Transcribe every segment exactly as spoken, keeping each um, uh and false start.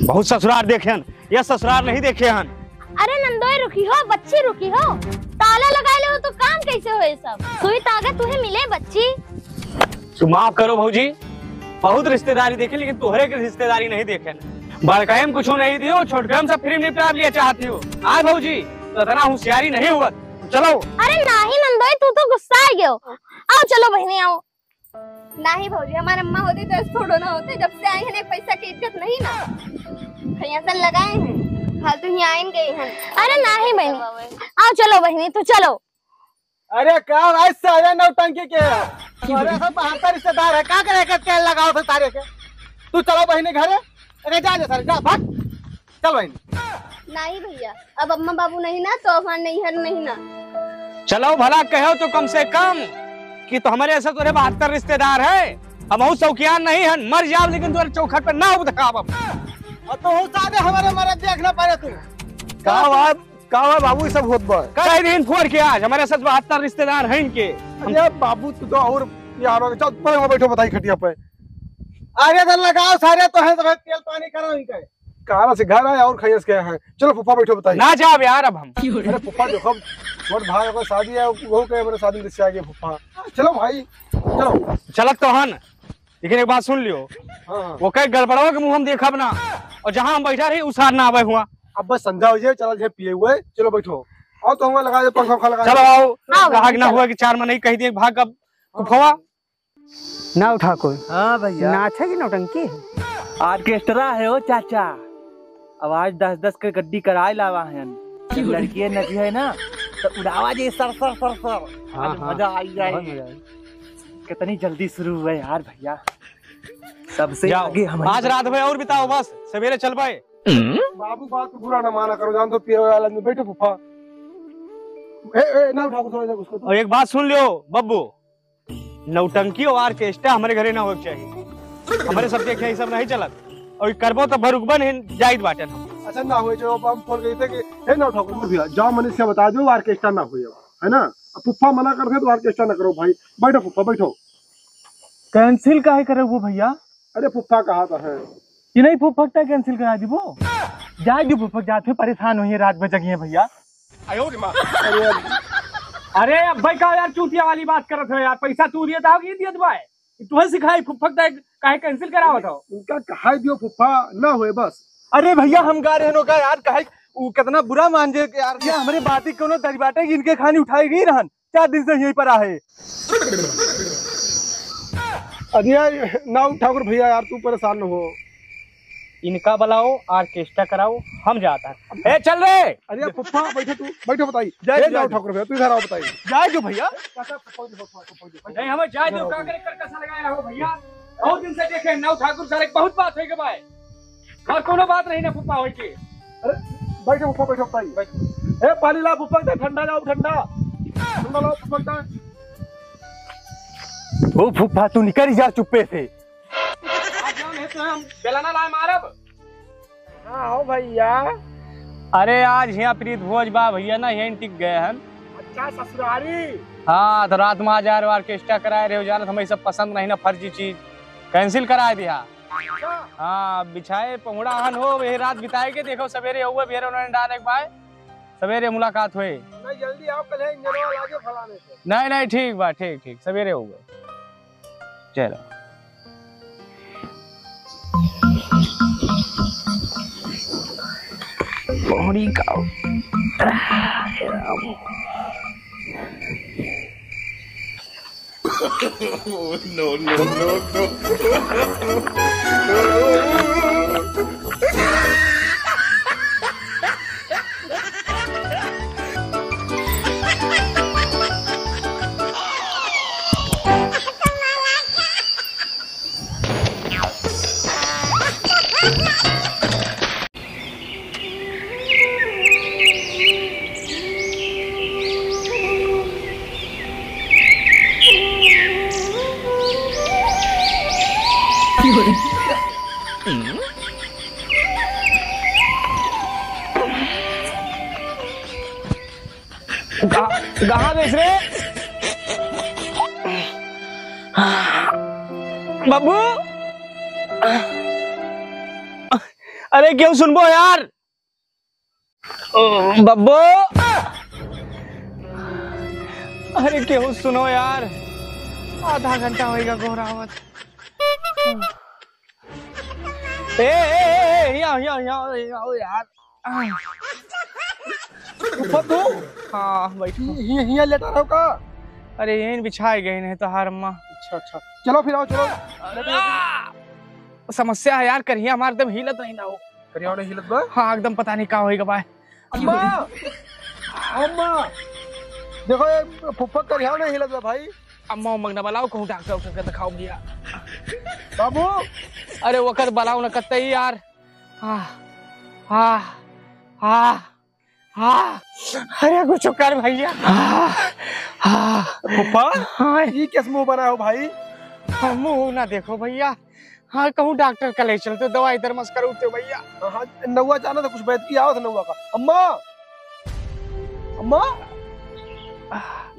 बहुत ससुरार देखे हन, ये ससुरार नहीं देखे हन। अरे नंदोई रुकी हो, बच्ची रुकी हो, ताला लगाए ले हो तो काम कैसे होए सब? सुई तागा तुहे मिले बच्ची। तू माफ करो भौजी, बहुत रिश्तेदारी देखे लेकिन तोहरे के रिश्तेदारी नहीं देखे। बड़कैम कुछ नहीं दियो, छोटकैम सब फ्री निपटा लिया चाहती हो। आज भौजी तो इतना होशियारी नहीं हुआ। चलो। अरे नाही नंदोई, तू तो गुस्सा आ गयो। आओ चलो बहिनी आओ। नाही भौजी, हमार अम्मा होती तो ऐसे थोड़ो ना होते। जब से आई हैं एक पैसा की इज्जत नहीं ना, भैया से लगाए हैं, फालतू ही आइन गई हैं। अरे नाही बहिनी, आओ चलो बहिनी, तू चलो। अरे का भाई, सारे नौटंकी के है। अरे सब हमारा रिश्तेदार है, का करे के तेल लगाओ थे सारे के। तू चलो बहिनी घरे, अरे जा, जा सारे, जा, भाग। चल बहिनी। नहीं भैया, अब अम्मा बाबू नहीं ना, तो हमारे नैहर नहीं ना। चलो भला कहो तो कम से कम कि तो हमारे ऐसे तोरे बहत्तर रिश्तेदार है। हम बहुत शौकियान नहीं हन, मर जाओ लेकिन तोरे चौखट पे ना उबकाब। अब तो हो सारे हमारे मरद देखना पड़े तू। का बात? का हुआ बाबू, ई सब होत बा? कई दिन फोड़ के आज हमारे सच बहत्तर रिश्तेदार हैं इनके। अरे बाबू, तू तो और यार हो गए। चल, पहले वहाँ बैठो, बताई खटिया पे। अरे तो लगाओ सारे, तो है तो भाई तेल पानी करो इनका। कहाँ से घर आए और खाइए इसके यहाँ। चलो फूफा, बैठो, बताई। ना जाब यार अब हम। अरे फूफा, देखो, छोट भाई का शादी है, वो कहे मेरे शादी में रिश्ते आ गए फूफा। चलो भाई, चलो। चलत तो हन, लेकिन एक बात सुन लियो। हाँ, हाँ। वो कहे गड़बड़वा के मुंह हम देखब ना, और जहाँ हम बैठा रही उस हाथ ना आवे हुआ। अब बस संध्या हो जाए, चला जाए पिए हुए, चलो बैठो। आओ तो हम लगा दे पंखा, पंखा लगा चलो दे। आओ, आओ, ग्राहक ना चलो। हुआ कि चार मनई कह दिए भाग अब फुफवा। ना उठा कोई। हाँ भैया। नाच है कि नौटंकी है? ऑर्केस्ट्रा है ओ चाचा। अब आज दस दस के गड्डी कराए लावा है। जब लड़कियाँ नची है ना, तो उड़ावा जी सर सर सर सर। हाँ, आज हाँ। मजा आई जाए। बहुत मजा आई। कितनी जल्दी शुरू हुआ यार भैया। सबसे जाओ, आगे हम आज रात भर और बिताओ, बस सवेरे चल पाए। बाबू बात को बुरा ना माना करो, जान तो पिए वाला आदमी। बैठो फूफा। ए, ए, ना उठाओ, थोड़ा देर उसको तो। और एक बात सुन लियो बब्बू, नौटंकी और ऑर्केस्ट्रा हमारे घरे ना होए के चाहिए। हमारे सबके यहाँ ई सब नहीं चलत। और करबो तो भरुकबन है जाइत बाटन हम। अच्छा ना होए जो अब हम फोन करी थे कि हे ना उठाओ भैया, जाओ मनीष से बता दो ऑर्केस्ट्रा ना होए अब, है ना? अब फूफा मना कर दे तो ऑर्केस्ट्रा ना करो भाई। बैठो फूफा, बैठो। कैंसिल काहे करे वो भैया? अरे फूफा कहा तो है। ये नहीं फूफा का कैंसिल करा दीबो। जाए दो फूफा, जाते परेशान हुई है, रात भर जगिए भैया। अरे अब अरे अब भाई का यार चूतिया वाली बात करत हो यार, पैसा तू दिए था कि दिए भाई? तुम्हें सिखाई फूफा का काहे कैंसिल करावत हो? उनका कहा दियो फूफा ना होए बस। अरे भैया हम गा रहे हो का यार, काहे वो कितना बुरा मान जे यार, ये हमारे बात ही कोनो दरी बाटे कि इनके खानी उठाई गई रहन। चार दिन से यहीं पर आहे। अरे यार, ना ठाकुर भैया यार, तू परेशान न हो। इनका बुलाओ, ऑर्केस्ट्रा कराओ, हम जाता है। ए, चल रे। अरे यार, फुफ्फा, बैठो तू, बैठो बताई। जय ए, जय ना जय। ठाकुर भैया, तू इधर आओ बताई। जाए जो भैया। नहीं, हमें जाए दो, का करे कर कसा लगाए रहो भैया। बहुत दिन से देखे, नौ ठाकुर सारे बहुत बात है के भाई। और कोनो बात नहीं ना फुफ्फा होई के। अरे, बैठो फुफ्फा, बैठो, बताइए। बैठो। ए, पानी ला फुफ्फा के, ठंडा लाओ, ठंडा। ठंडा लाओ फुफ्फा के। ओ फुफ्फा, तू निकल जा चुप्पे से। आज जौन है तो हम बेलाना लाए मारब। हाँ हो भैया। अरे, आज यहाँ प्रीत भोज बा भैया ना, यहीं टिक गए हन। अच्छा, ससुरारी। हाँ, तो रात में आज यार ऑर्केस्ट्रा कराए रहे हो, जानत हमें सब पसंद नहीं ना, फर्जी चीज कैंसिल कराए दिया। अच्छा। हाँ, बिछाए पहुड़ा हन हो, ये रात बिताए के देखो, सवेरे हुए बेर उन्होंने डाले के बाय, सवेरे मुलाकात हुए। नहीं, जल्दी आओ, कल है इंजनवा लागे फलाने से। नहीं, नहीं, ठीक बा, ठीक, ठीक, सवेरे हुए। चलो। पौड़ी का। No, no, no, no। कहाँ, कहाँ गइस रे? बाबू, अरे, अरे केहू सुनबो यार। ओ, बब्बो। अरे केहू सुनो यार, आधा घंटा होइगा गोहरावत। ए, ए, ए, ए, हिया, हिया, हिया, हिया, ओ यार। फुफ्फा तू? हाँ, बैठो। हि-, हि-, हिया लेटा रहो का? अरे, यहीं बिछाए गए नहीं तो हार अम्मा। अच्छा, अच्छा। चलो फिर आओ, चलो। अरे, समस्या है यार, करिया हमार एकदम हिलत नहीं ना हो। करिया नहीं हिलत बा? हाँ, एकदम पता नहीं का होइगा बा। अम्मा! अम्मा! देखो, ये फुफ्फा करिया नहीं हिलत बा भाई। अम्मा, उम्मा के ना बुलाओ, कहूँ डॉक्टर, डॉक्टर के दिखाओ भैया। बाबू! अरे, ओकर बुलाओ ना कतई यार। हाँ, हाँ, हाँ, हाँ। अरे, कुछ कर भैया। हाँ, हाँ। फुफ्फा, हाँ। ई कैस मुंह बनाए हो भाई? हाँ, मुंह ना देखो भैया। हाँ, कहूँ डॉक्टर का ले चलते, दवाई दरमस कर उठते भैया। हाँ, हाँ, नौआ जाना था, कुछ बैठ के आओ था नौआ का। अम्मा, अम्मा,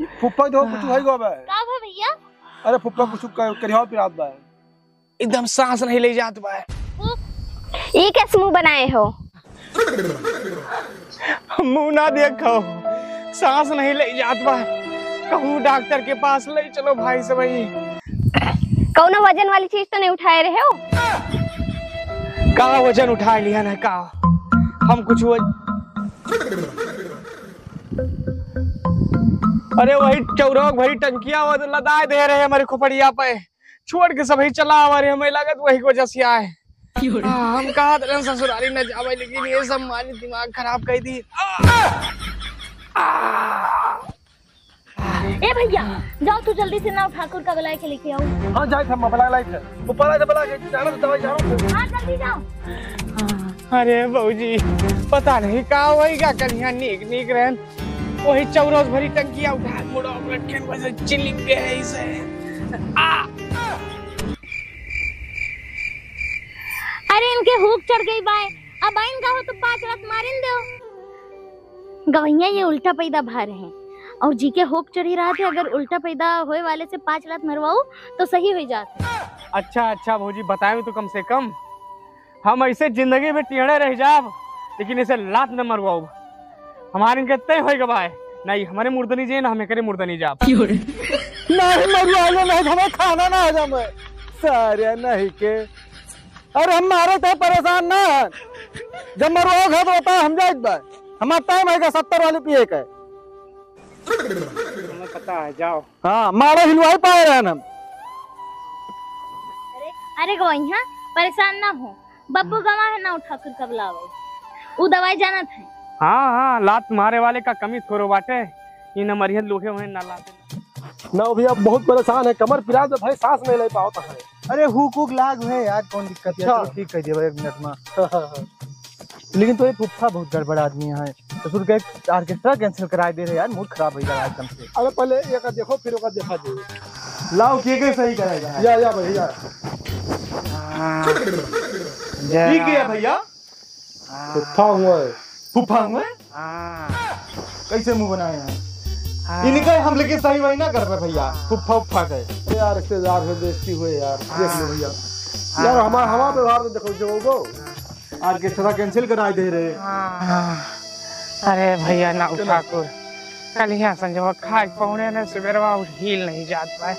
ई फुफ्फा के देखो, कुछ होई गवा बा। का भा भैया? अरे फुफ्फा, कुछ क-, करिया पिरात बा। एकदम सांस नहीं ले जात बा। ई कैस मुंह बनाए हो? मुंह ना देखो, सांस नहीं ले जात बा। कहूँ डॉक्टर के पास ले चलो भाई सब ही। कौनो वजन वाली चीज तो नहीं उठाए रहे हो? का वजन उठाए लिया ना का? हम कुछ वज-, अरे वही चौरौक भरी टंकिया वो लदाए दे रहे हमारे खोपड़िया पे। छोड़ के सभी चला आवा रे, हमें लागत वही के वजह से आए। क्यों रे? हाँ, हम कहा था ससुरारी न जावे, लेकिन ये सब हमारी दिमाग खराब कर दी। आ! आ! ए भैया, जाओ तू जल्दी से नाव ठाकुर का बुलाए के लेके आओ। हाँ, जाए था, मैं बुला लाई था। वो पला था, बुला के, जाना तो दवाई जाना था। हाँ, जल्दी जाओ। अरे भौजी, पता नहीं का होइगा, कल यहाँ नीक नीक रहन, वही चौरस भरी टंकिया उठा के मुड़ा में रखे, वैसे चिलिक गए ऐसे। आ! अरे इनके हुक चढ़ गई बाय, अब आइन का हो तो पाँच लात मारिन दो। गवैया ये उल्टा पैदा भा रहे हैं और जी के हुक चढ़ी रहा थे, अगर उल्टा पैदा होए वाले से पाँच लात मरवाओ तो सही हो जात। अच्छा अच्छा भौजी, बताए तो कम से कम। हम ऐसे जिंदगी में टेढ़े रह जाब, लेकिन ऐसे लात न मरवाओ। हमारे इनके तय होए गवा है, नहीं हमारे मुर्दनी जे, ना हम एकरे मुर्दनी जाब। नहीं मरवाओ, नहीं तो हमें खाना ना हजम है। सारे नहीं के। अरे हम मारे थे परेशान ना है। जब मरवाओ घर तो होता है, हम जाइत बा। हमारा टाइम है सत्तर वाली पिए का। हमें पता है, जाओ। हाँ, मारो हिलवाई पाए रहन हम। अरे, अरे गवैया, परेशान ना हो, बब्बू गवा है ना, उ ठाकुर का बुलावे, उ दवाई जानत है। हाँ, हाँ, लात मारे वाले का कमी थोड़ो बाटे, ई न मरियत लोहे हुए ना लाते। ना भैया, बहुत परेशान है, कमर पिरात बा भाई, सांस नहीं ले पावत है। अरे हुक हुक लाग है यार, कौन दिक्कत है, अच्छा। चलो ठीक कर दिया एक मिनट में। लेकिन तो ये फुफ्फा बहुत गड़बड़ आदमी है। ससुर के orchestra cancel कराए दे रहे यार, mood खराब हो गया एकदम से। अरे पहले एक देखो, फिर ओका देखा दे। लाओ, के के सही कराएगा? या, या भैया। हाँ। जय ठीक है राम। भैया। हाँ। फुफ्फा हुआ है। फुफ्फा हुआ है? हाँ। कैसे मुंह बनाए हैं? हाँ। इनका हम लेके सही वही ना कर पाए भैया। फुफ्फा उफ्फा के। अरे यार, रिश्तेदार से बेइज्जती हुए यार। देख लो भैया। हाँ। यार, हमारा, हमारा व्यवहार तो देखो, जो वो orchestra cancel कराए दे रहे। हाँ। अरे भैया ना चलो। ठाकुर, कल यहाँ संजवा खाए पौने ने सुबेरवा उठ हिल नहीं जात पाए।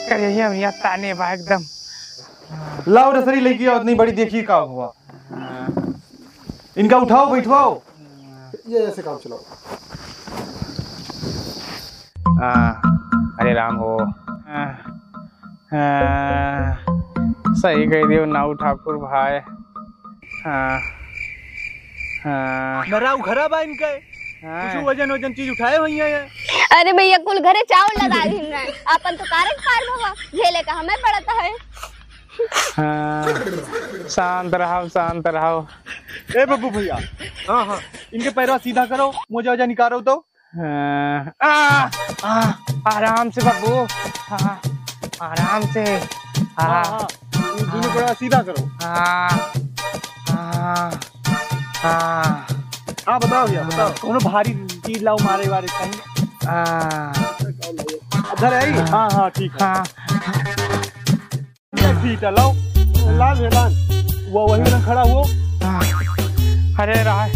कल यही हम यहाँ ताने बा एकदम। लाओ रसरी लेके आओ, इतनी बड़ी देखी का हुआ। इनका उठाओ, बैठवाओ। ये ऐसे काम चलाओ। हाँ, हरे राम हो। हाँ, हाँ, सही कह दियो नाऊ ठाकुर भाई। हाँ, हाँ। नरा उघरा बा इनके। हाँ। कुछ वजन वजन चीज उठाए हुई है। अरे भैया, कुल घरे चावल लदा दिन है, अपन तो कारक पार भवा, झेले का हमें पड़ता है। हाँ, शांत रहो, शांत रहो। ए बब्बू भैया, हाँ, हाँ, इनके पैरवा सीधा करो, मोजा वोजा निकालो तो। हाँ, आ, आ, आराम से बाबू, हाँ, आराम से, हाँ, हाँ, हाँ, इन दोनों पैरवा सीधा करो। हाँ, हाँ, हाँ। हाँ, बताओ भैया, बताओ, हाँ। कौनो भारी चीज लाओ मारे वारे कहीं। हाँ। इधर आई? हाँ। हाँ, हाँ, ठीक है। हाँ। ये ठीक है, लाओ। लाल है, लाल। वो वही वाला खड़ा हुआ। हाँ। अरे राय,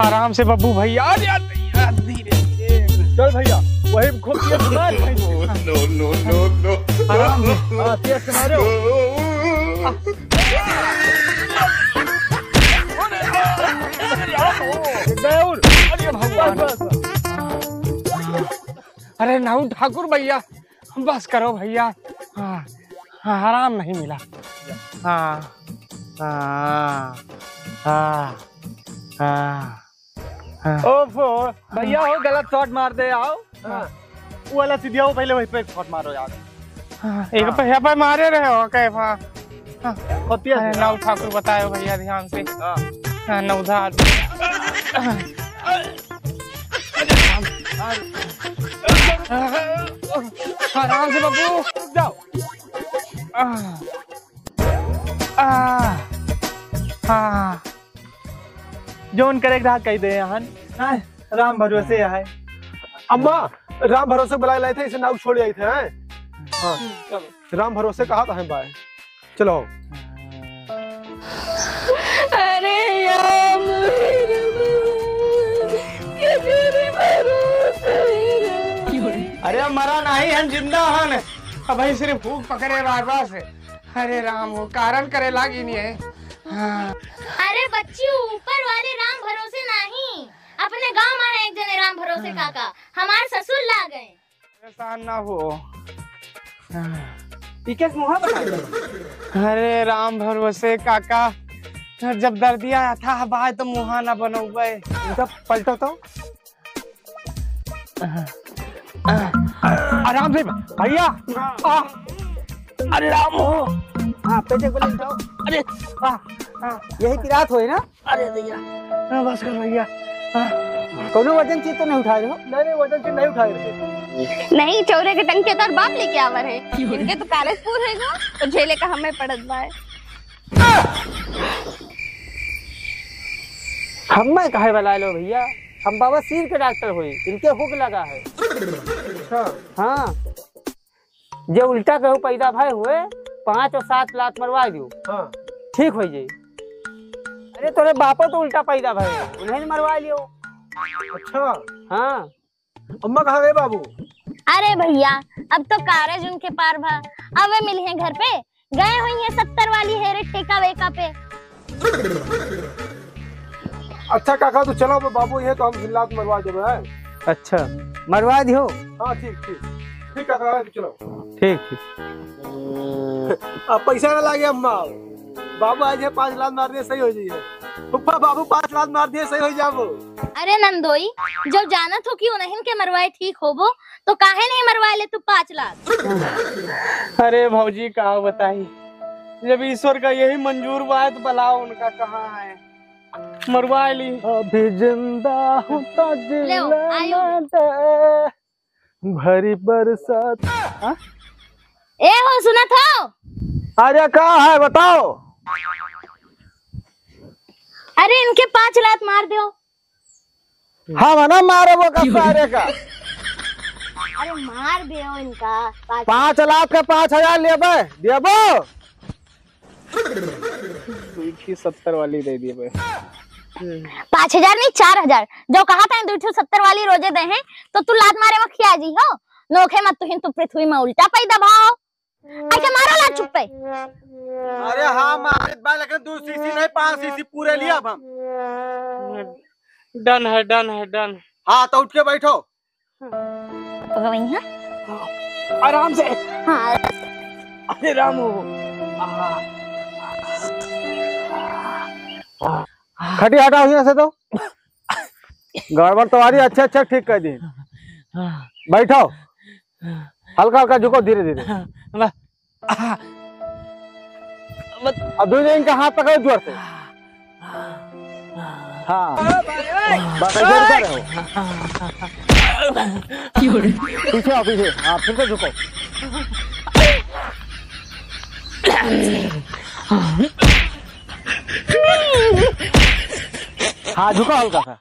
आराम से बब्बू भैया। अरे यार, यार, धीरे, धीरे। चल भैया, वही खूब तेज मार भाई। No, no, no, no। आराम से। हाँ, तेज से मारो। अरे भगवान। बस, बस, बस। अरे नाऊ ठाकुर भैया, बस करो भैया। हाँ, हाँ, आराम नहीं मिला। हाँ, हाँ, हाँ, हाँ, हाँ। ओफो, भैया हो गलत shot मार दे आओ। हाँ। वो वाला सीधिया हो, पहले वहीं पे shot मारो यार। हाँ, एक हाँ। पे, यहाँ पे मारे रहे हो, कैफा। हाँ। होती है अरे, ना। नाऊ ठाकुर बतायो भैया ध्यान से। हाँ। हाँ, नौधा आदमी। आराम से बाबू। रुक जाओ। आ, आ, आ। जौन करे के रहा कह दे यहाँ। हाँ, राम भरोसे है। अम्मा, राम भरोसे बुलाए लाए थे, इसे नाऊ छोड़ आई थे, हैं? हाँ। राम भरोसे कहा था, हैं, बाय। चलो। अरे यार, अरे मरा नहीं, हम जिंदा हन। अब भाई सिर्फ भूख पकड़े बार बार से। अरे राम, वो कारण करे लागी नहीं है। हाँ। अरे बच्ची, ऊपर वाले राम भरोसे नहीं, अपने गांव में है एक जने राम भरोसे काका, हमार ससुर लाग गए। परेशान ना हो। ई केस मुहा बना दे। अरे राम भरोसे काका, जब दर्दिया अथाह बाय तो मुहा ना बनौबे। इनका पलटो तो। आराम से भैया। आ, अरे राम हो। हाँ, पेटे को ले जाओ। अरे, आ, आ, यही पिरात होए ना? अरे भैया, हाँ, बस कर भैया। हाँ। कोनो वजन चीज तो नहीं उठाए रहे हो? नहीं, नहीं, वजन चीज नहीं उठाए रहे। नहीं, चौरे के टंके तोर बाप लेके आवर है। इनके तो कालेज पूर है गो, तो झेले का हमें पड़त बाय। हमें काहे बलाए लो भैया, हम बाबा सिर के डॉक्टर होई, इनके हुक लगा है। अच्छा। हाँ। जे उल्टा केहू पैदा भए हुए, पाँच और सात लात मरवा दियो। हाँ। ठीक हो जाई। अरे तोरे बापो तो उल्टा पैदा भए, उन्हें मरवा लियो। अच्छा। हाँ। अम्मा कहाँ गए बाबू? अरे भैया, अब तो कारज उनके पार भा, अब वे मिली हैं घर पे, गए हुई हैं सत्तर वाली हेरे टेका वेका पे। अच्छा काका, तू चलो, अब बाबू ये तो हम जिल्लात मरवा देबे, हैं? अच्छा, मरवा दियो। हाँ, ठीक, ठीक। ठीक काका, चलो। ठीक, ठीक। अब पैसा ना लागे अम्मा, बाबू आज ये पाँच लात मार दिए, सही हो जाइए। फुफ्फा, बाबू पाँच लात मार दिए, सही हो जाबो। अरे नंदोई, जब जानत हो कि उन्हन के मरवाए ठीक होबो, तो काहे नहीं मरवा ले तू पाँच लात? अरे भौजी, का बताई, जब ईश्वर का यही मंजूर बा, तो बलाओ उनका कहाँ है, मरवा ली। अभी जिंदा हूँ तो जी ले आओ, लेने आयो। दे, भरी बरसात। हाँ? ए हो, सुनत हो? अरे का है, बताओ। अरे इनके पाँच लात मार दो। हम ना मारे वो का सारे का। अरे मार दो इनका पाँच। पाँच लाख के पाँच हजार लेबे, देबो? दुई ठे सत्तर वाली दे दिए बे। पाँच हजार नहीं, चार हजार। जो कहा था दुई ठे सत्तर वाली रोजे दे हैं, तो तू लात मारे में खिया जी हो। नोखे मत तुहिन तू पृथ्वी में उल्टा पैदा भाव। ऐसे मारो ला चुप्पे। अरे हाँ, मारे बा, लेकिन दो सीसी नहीं, पाँच सीसी पूरे लिया अब हम। Done है, done है, done। हाँ, तो उठ के बैठो। तो वही है। आराम से। हाँ। अरे राम हो। खटिया हटाओ यहाँ से तो। गड़बड़ तो आ रही, अच्छा, अच्छा, ठीक कर दी। बैठो। हल्का हल्का झुको, धीरे धीरे। हाँ, बस। हाँ। बस। अब दोनों इनका हाथ पकड़ो जोर से। हाँ। बस ऐसे रुका रहो। पीछे आओ, पीछे। हाँ, फिर से झुको। हाँ, झुको हल्का सा।